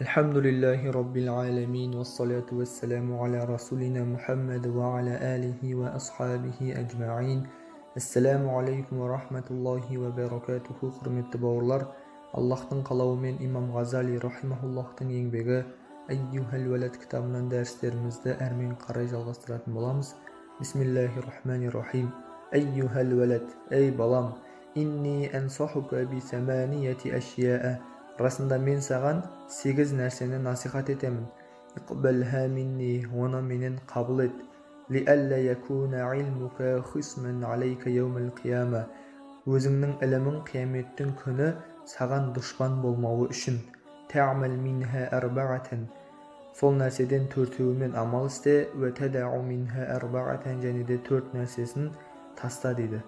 Alhamdulillahi Rabbil alamin, wassalatu wassalamu ala rasulina Muhammad wa ala alihi wa ashabihi ajma'in. Ассаламу алейкум ва рахматуллахи ва баракатуху. Құрметті бауырлар, Аллахтың қалауымен Имам Ғазали рахимахуллахтың еңбегі Әйюхәл уәләд кітабынан дәрістерімізді әрмен қарай жалғастыратын боламыз. Бисмиллахи рахмани рахим. Әйюхәл уәләд, ей балам, инни ансахука би саманияти ашияа. Расында мен саған 8 нәрсені насихат етемін. Иқбалха минни, оны менен қабыл ет. Лиәллә якуна илмука хисман алейка яумал қияма. Өзіңнің ілімің қияметтің күні саған дұшпан болмауы үшін. Та'мал минха арбаатан. Сол нәрседен 4-еуімен амал істе, уә тадау минха арбаатан, және де 4 нәрсесін таста дейді.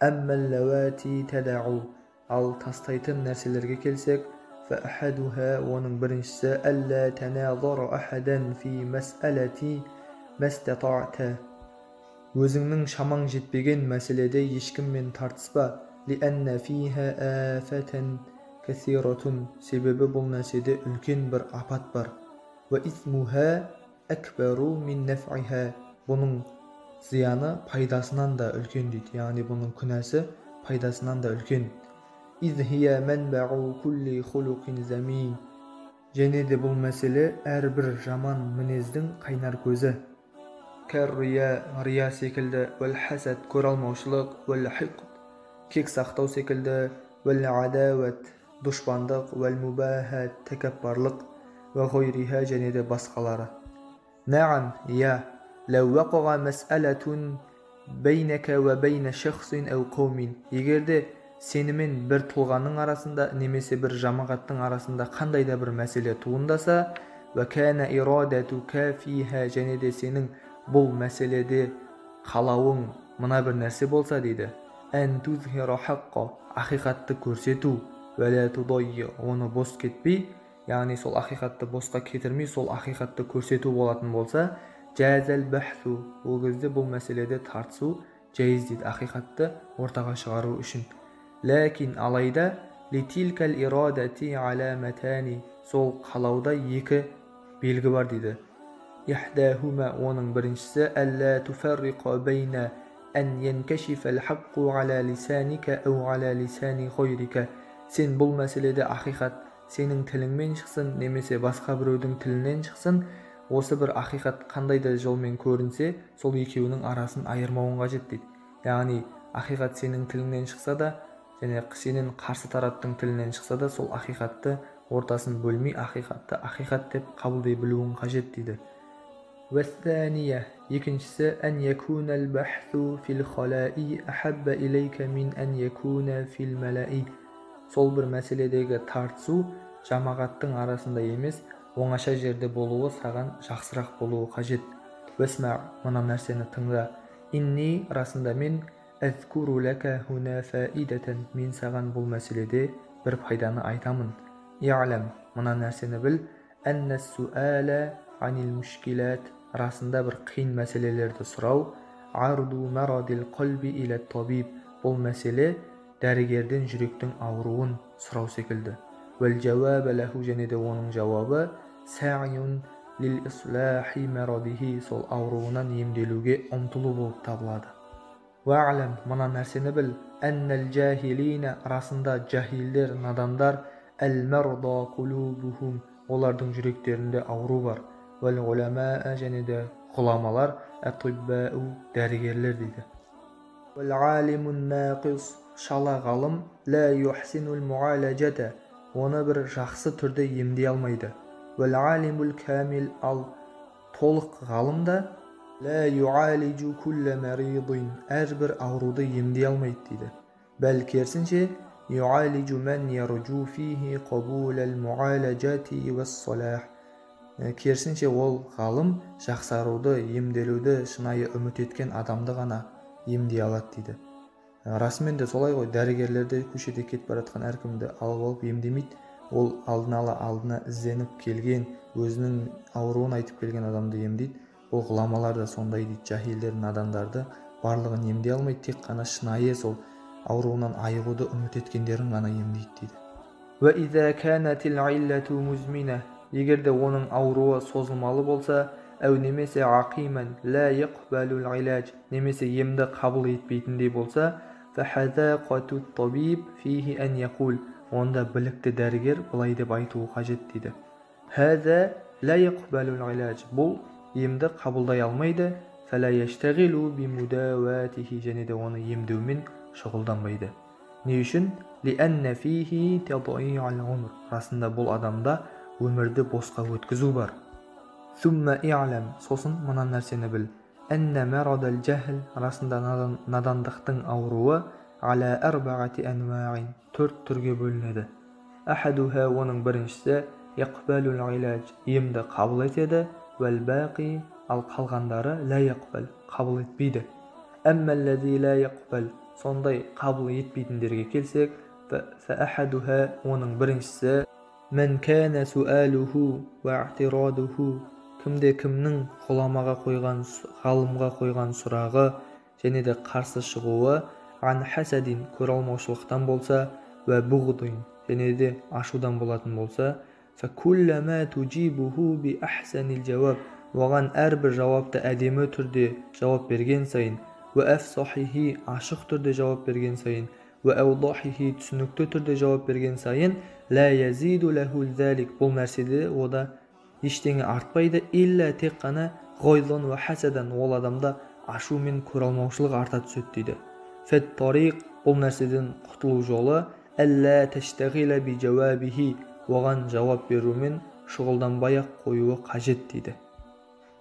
Әммал лавати тадау. Ал тастайтын нәрселерге келсек, فأحدها, оның біріншісі, ألا تناظر أحدا في مسألة ما استطعت. Өзіңнің шамаң жетпеген мәселеде ешкіммен тартыспа. لأن فيها آفة كثيرة. Себебі бұл нәрседе үлкен бір апат бар. وإثمها أكبر من نفعها. Бұның зияны пайдасынан да үлкен дейді. Яғни бұның күнәсі пайдасынан да үлкен. إذ هي منبع كل خلق ذميم. Және де бұл мәселе әрбір жаман мінездің қайнар көзі. Кәррия, рия секілді, уәл-хасад, көре алмаушылық, уәл-хиқд, кек сақтау секілді, уәл-адауат, дұшпандық, уәл-мубахат, тәкаппарлық, уә ғойриха, және де басқалары. Наам, я, ләу вақаға мәсәләтун бәйнәкә уә бәйнә шәхсин әу қаумин. Егер де сенімен бір тұлғаның арасында немесе бір жамағаттың арасында қандай да бір мәселе туындаса, уә кәнә ирадатука фиха, және де сенің бұл мәселеде қалауың мына бір нәрсе болса дейді, ән тузхира хаққа, ақиқатты көрсету, уә ла тудайи, оны бос кетпей, яғни сол ақиқатты босқа кетірмей, сол ақиқатты көрсету болатын болса, жәзәл бәхсу, ол кезде бұл мәселеде тартысу жәйіз дейді, ақиқатты ортаға шығару үшін. Ләкин, алайда, литилкал ирадати аламатани, сол қалауда екі белгі бар дейді. Ихдахума, оның біріншісі, әллә туфарриқа бәйна ән янкашифал хаққу аля лисаника әу аля лисани ғойрика. Сен бұл мәселеде ақиқат сенің тіліңмен шықсын немесе басқа біреудің тілінен шықсын, осы бір ақиқат қандай да жолмен көрінсе, сол екеуінің арасын айырмауың қажет дейді. Яғни ақиқат сенің тіліңнен шықса да, және сенен қарсы тараптың тілінен шықса да, сол ақиқатты ортасын бөлмей, ақиқатты ақиқат деп қабылдай білуің қажет дейді. Уәс-сәния, екіншісі, ән якунал бәхсу фил халаи ахабба илейка мин ән якуна фил малаи. Сол бір мәселедегі тартысу жамағаттың арасында емес, оңаша жерде болуы саған жақсырақ болуы қажет. Уәсмә, мына нәрсені тыңда. Инни, расында мен, әзкуру ләкә хуна фаидатан, мен саған бұл мәселеде бір пайданы айтамын. Иълам, мына нәрсені біл, әннәс суәлә анил мушкилат, расында бір қиын мәселелерді сұрау, арду марадил қалби иля табиб, бұл мәселе дәрігерден жүректің ауруын сұрау секілді. Уәл жауаба ләху, және де оның жауабы, сәйюн лил ислахи марадихи, сол ауруынан емделуге ұмтылу болып табылады. Уәълам, мына нәрсені біл, әннәл жахилина, расында жахилдер, надандар, әл марда қулубухум, олардың жүректерінде ауру бар. Уәл уламаа, және де ғұламалар, әтиббау, дәрігерлер дейді. Уәл алимун нақис, шала ғалым, ла юхсинул муалажата, оны бір жақсы түрде емдей алмайды. Уәл алимул камил, ал толық ғалым да, ла юалижу кулла маридин, әрбір ауруды емдей алмайды дейді. Бәл керісінше, юалижу ман яржу фихи қабулал муалажати уас-салах. Керісінше, ол ғалым жақсаруды, емделуді шынайы үміт еткен адамды ғана емдей алады дейді. Расымен де солай ғой, дәрігерлерде көшеде кетіп бара жатқан әркімді алып алып емдемейді. Ол алдын ала алдына ізденіп келген, өзінің ауруын айтып келген адамды емдейді. Бұл ғұламалар да сондай дейді, жахилдер, надандарды барлығын емдей алмайды, тек қана шынайы сол ауруынан айығуды үміт еткендерін ғана емдейді дейді. وَإِذَا كَانَتِ الْعِلَّةُ مُزْمِنَةً. егер де оның ауруы созылмалы болса, әу немесе ақиман ла яқбалул илаж, немесе емді қабыл етпейтіндей болса, фахазақату табиб фихи ан яқул, онда білікті дәрігер былай деп айтуы қажет дейді. Хаза ла яқбалул илаж, бұл емді қабылдай алмайды, фала яштағилу бимудаватихи, және де оны емдеумен шұғылданбайды. Не үшін? Лианна фихи тади'ал умр, расында бұл адамда өмірді босқа өткізу бар. Сумма i'лам, сосын мына нәрсені біл. Әнна марадал жахл, расында надандықтың ауруы, аля арбаати анваин, төрт түрге бөлінеді. Ахадуха, оның біріншісі, яқбалул илаж, емді қабыл етеді, уәл бақи, ал қалғандары ла яқбал, қабыл етпейді. Әммәлләзи ла яқбал, сондай қабыл етпейтіндерге келсек, фаахадуха, оның біріншісі, мән кана суалуху уа i'тирадуху, кімде кімнің ғұламаға қойған, ғалымға қойған сұрағы және де қарсы шығуы, ан хасадин, көре алмаушылықтан болса, уа буғдин, және де ашудан болатын болса, факуллама тужибуху би ахсанил жауап, оған әрбір жауапты әдемі түрде жауап берген сайын, уа афсахихи, ашық түрде жауап берген сайын, уа аудахихи, түсінікті түрде жауап берген сайын, ла язиду лаху залик, бұл нәрседе ода ештеңе артпайды, илля тек қана ғойдан уа хасадан, ол адамда ашу мен көре алмаушылық арта түседі дейді. Фәт тариқ, бұл нәрседен құтылу жолы, әллә таштағила би жауабихи, оған жауап берумен шұғылданбай-ақ қоюы қажет дейді.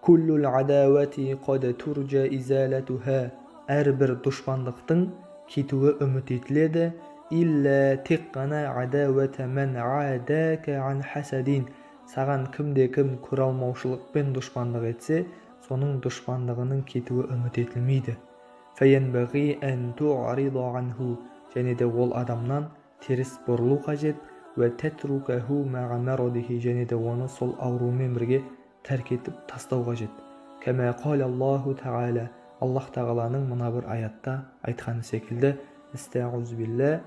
Куллул адавати қад туржа изалатуха, әрбір дұшпандықтың кетуі үміт етіледі, илля тек қана адавата ман адака ан хасадин, саған кімде кім көре алмаушылықпен дұшпандық етсе, соның дұшпандығының кетуі үміт етілмейді. Фаянбағи ан туърида анху, және де ол адамнан теріс бұрылу қажет, уа татрукаху ма'a марадихи, және де оны сол ауруымен бірге тәрк етіп тастау қажет. Кәмә қала Аллаху тағала, Аллах тағаланың мына бір аятта айтқаны секілді, истағуз билла,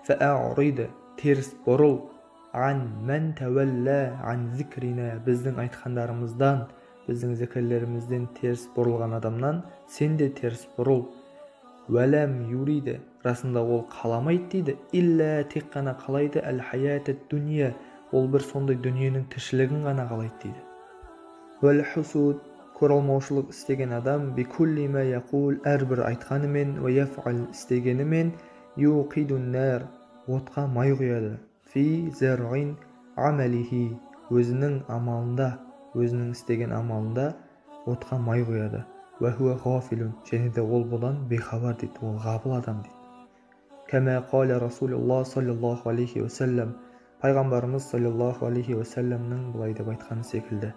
фаърид, теріс бұрыл, ан мән тәуәллә ан зикрина, біздің айтқандарымыздан, біздің зікірлерімізден теріс бұрылған адамнан сен де теріс бұрыл. Уәләм юриді, расында ол қаламайды дейді, илля тек қана қалайды, әл хаятат дүние, ол бір сондай дүниенің тіршілігін ғана қалайды дейді. Уәл хусуд, көре алмаушылық істеген адам, бикулли ма яқул, әрбір айтқанымен, уә яфъал, істегенімен, юқидун нар, отқа май құяды, фи зар'ин амалихи, өзінің амалында, өзінің істеген амалында отқа май құяды. Уә хуа ғафилун, және де ол бұдан бейхабар дейді, ол ғапыл адам дейді. Кәмә қала Расулуллах саллаллаху алейхи уассалам, пайғамбарымыз саллаллаху алейхи уассаламның былай деп айтқаны секілді.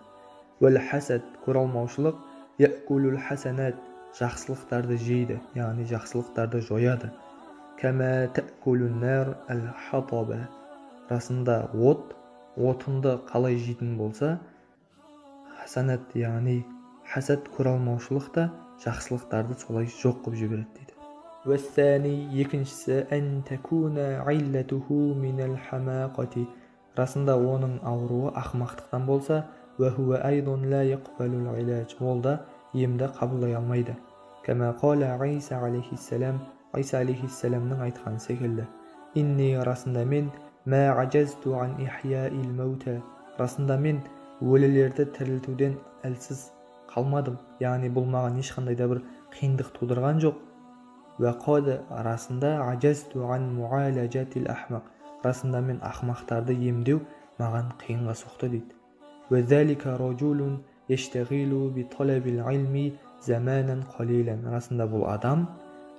Уәл хасад, көре алмаушылық, яъкулул хасанат, жақсылықтарды жейді, яғни жақсылықтарды жояды. Кәмә таъкулун нар әл хатаба, расында от, отынды қалай жейтін болса, хасанат, яғни хасад, көре алмаушылық та жақсылықтарды солай жоқ қылып жібереді дейді. Уәссәни, екіншісі, ән такуна иллатуху минал хамақати, расында оның ауруы ақымақтықтан болса, уә хуа айдан ла яқбалул илаж, ол да емді қабылдай алмайды. Кәмә қала Иса алейхиссалам, Иса алейхиссаламның айтқаны секілді, инни, расында мен, мә ажазту ан ихяил маута, расында мен өлілерді тірілтуден әлсіз қалмадым, яғни бұл маған ешқандай да бір қиындық тудырған жоқ. Уә қад, расында ажазту ан муалажатил ахмақ, расында мен ақымақтарды емдеу маған қиынға соқты дейді. Уә залика ражулун яштағилу би талабил илми заманан қалилан, расында бұл адам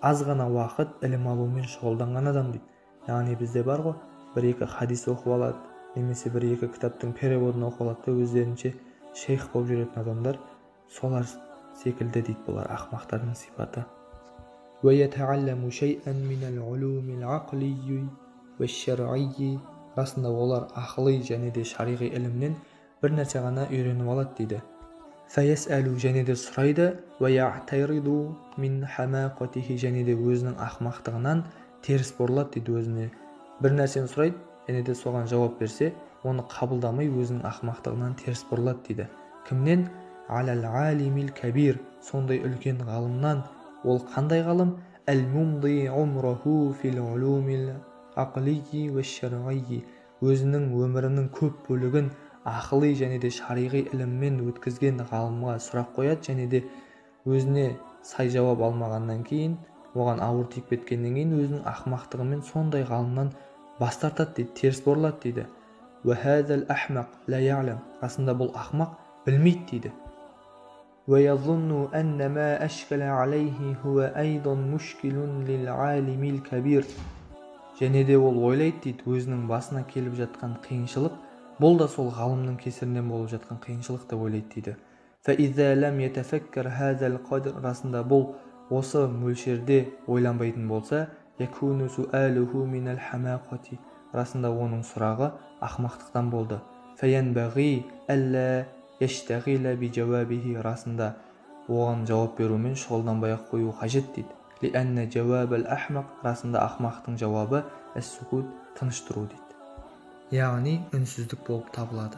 аз ғана уақыт ілім алумен шұғылданған адам дейді. Яғни бізде бар ғой, бір-екі хадис оқып алады, немесе бір-екі кітаптың переводын оқып алады да өздерінше шейх болып жүретін адамдар, солар секілді дейді бұлар ақымақтардың сипаты. وَيَتَعَلَّمُ شَيْئًا مِنَ الْعُلُومِ الْعَقْلِيِّ وَالشَّرْعِيِّ, расында олар ақыли және де шариғи ілімнен бір нәрсе ғана үйреніп алады дейді. فَيَسْأَلُ, және де сұрайды, وَيَعْتَرِضُ مِنْ حَمَاقَتِهِ, және де өзінің ақымақтығынан теріс бұрылады дейді. Өзіне бір нәрсені сұрайды, және де соған жауап берсе, оны қабылдамай өзінің ақымақтығынан теріс бұрылады дейді. Кімнен? Алал алимил кабир, сондай үлкен ғалымнан. Ол қандай ғалым? Әл-мумди умраху фил улумил ақлийи уа шарғийи, өзінің өмірінің көп бөлігін ақыли және де шариғи іліммен өткізген ғалымға сұрақ қояды және де өзіне сай жауап алмағаннан кейін, оған ауыр тиіп кеткеннен кейін өзінің ақымақтығымен сондай ғалымнан бас тартады дейді, теріс бұрылады дейді. Уа хазал ахмақ ла я'лам, расында бұл ақымақ білмейді дейді. ويظن أن ما أشكل عليه هو أيضا مشكل للعالم الكبير. Және де ол ойлайды дейді, өзінің басына келіп жатқан қиыншылық бұл да сол ғалымның кесірінен болып жатқан қиыншылық деп ойлайды дейді. فإذا لم يتفكر هذا القدر, расында бұл осы мөлшерде ойланбайтын болса, يكون سؤاله من الحماقة, расында оның сұрағы ақымақтықтан болды. فينبغي ألا يشتغل بجوابه, расында оған жауап берумен шұғылданбай-ақ қою қажет дейді. لأن جواب الأحمق, расында ақымақтың жауабы, السكوت, тыныш тұру дейді, яғни үнсіздік болып табылады.